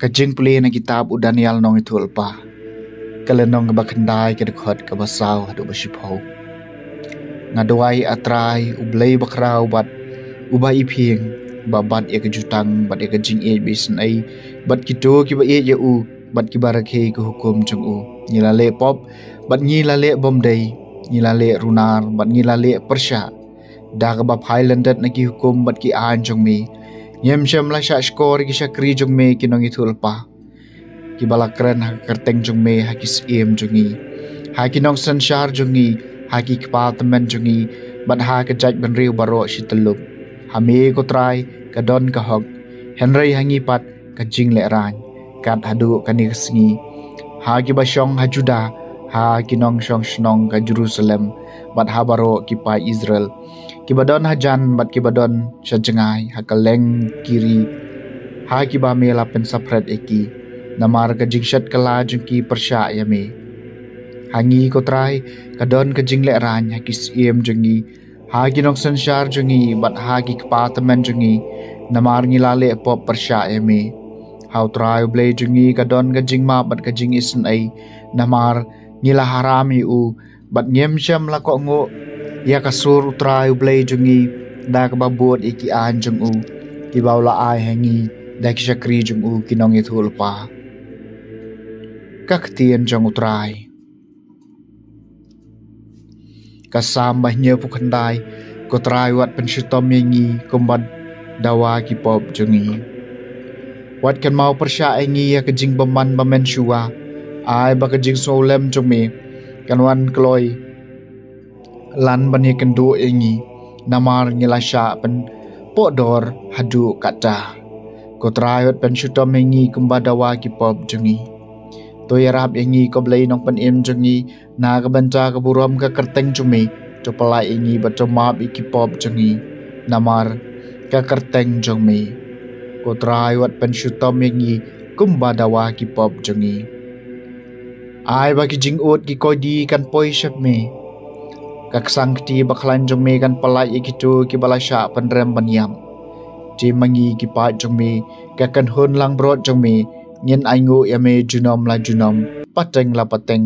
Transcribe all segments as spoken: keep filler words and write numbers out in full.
Ka jingpule na kitab u Daniel nongïathuhlypa, ka lynnong kaba khyndai, ka dkhot kaba saw haduh ba shiphew. Nga duwai ha Trai, u Blei bakhraw bad uba iphieng, ba bat ïa ka jutang bad ïa ka jingïeit ba isynei, bad kito kiba ïeit ïa u bad kiba rakhe ïa ka hukum jong u. Ngi la leh pop bad ngi la leh bymdei, ngi la leh runar bad ngi la leh pyrshah. Da kaba phai lyndet na ki hukum bad ki aiñ jong me, ngim shym la shah shkor ïa ki shakri jong me ki nongïathuhlypa, kiba la kren ha ka kyrteng jong me ha ki syiem jong ngi, ha ki nongsynshar jong ngi, ha ki kpa tymmen jong ngi, bad ha ka jaitbynriew baroh shi tyllup. Ha me ko Trai ka don ka hok, hynrei ha ngi pat ka jinglehraiñ, kat haduh kane ka sngi. Ha kiba shong ha Judah, ha ki nongshong shnong ka Jerusalem, bad ha baroh ki paid Israel, kiba don hajan bad kiba don sha jngai, ha kylleng ki ri, ha kiba me la pynsaphriang ïa ki, namar ka jingshet kylla jong ki pyrshah ïa me. Ha ngi ko Trai ka don ka jinglehraiñ, ha ki syiem jong ngi, ha ki nongsynshar jong ngi, bad ha ki kpa tymmen jong ngi, namar ngi la leh pop pyrshah ïa me. Ha u Trai u Blei jong ngi ka don ka jingmap bad ka jingisynei, namar ngi la haram ïa u, bad ngim shym la kohnguh ïa ka sur u Trai u Blei jong ngi, da kaba bud ïa ki aiñ jong u, kiba u la ai ha ngi da ki shakri jong u ki nongïathuhlypa. Ka ktien jong u Trai. Ka Salm ba hynñiewphew khyndai. Ko Trai wat pynshitom ïa ngi kumba dawa ki pop jong ngi. Wat kynmaw pyrshah ïa ngi ïa ka jingbymman ba mynshuwa. Ai ba ka jingsngewlem jong me kan wan kloi lan ban ïakynduh ïa ngi, namar ngi la shah pynpohdor haduh katta. Ko Trai wat pynshitom ïa ngi kumba dawa ki pop jong ngi. To ïarap ïa ngi ko Blei nongpynim jong ngi, na ka bynta ka burom ka kyrteng jong me. To pyllait ïa ngi bad to map ïa ki pop jong ngi, namar ka kyrteng jong me. Ko Trai wat pynshitom ïa ngi kumba dawa ki pop jong ngi. Ai ba ki jingud ki koidi kan poi sha me. Ka ksang kti bakhlaiñ jong me kan pyllait ïa kito kiba la shah pynrem ban ïap. Te ma ngi ki paid jong me, ka kynhun langbrot jong me, ngin ainguh ïa me junom la junom, pateng la pateng.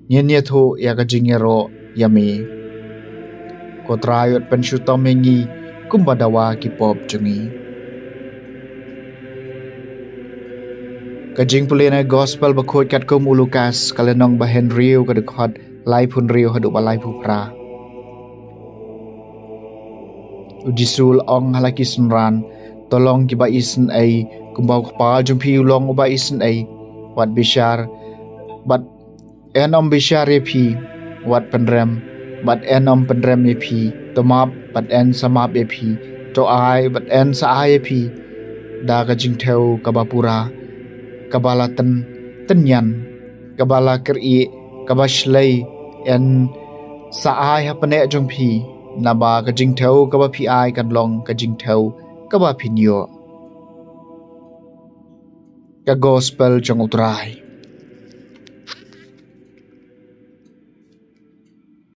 Ngin ïathuh ïa ka jingïaroh ïa me. Ko Trai wat pynshitom ïa ngi kumba dawa ki pop jong ngi. Ka jingpule na Gospel bakhuid katkum u Lukas, ka lynnong ba hynriew, ka dkhot laiphew hynriew haduh ba laiphew phra. U Jisu u la ong ha la ki synran: To long kiba isynei, kumba u Kpa jong phi u long uba isynei. Wat bishar, bad yn ym bishar ïa phi. Wat pynrem, bad yn ym pynrem ïa phi. To map, bad yn sa map ïa phi. To ai, bad yn sa ai ïa phi. Da ka jingthew kaba pura, kaba la tyn, tynñian, kaba la kyrieh, kaba shlei, yn sa ai ha pneh jong phi. Naba ka jingthew kaba phi ai kan long ka jingthew kaba phin ïoh. Ka Gospel jong u Trai.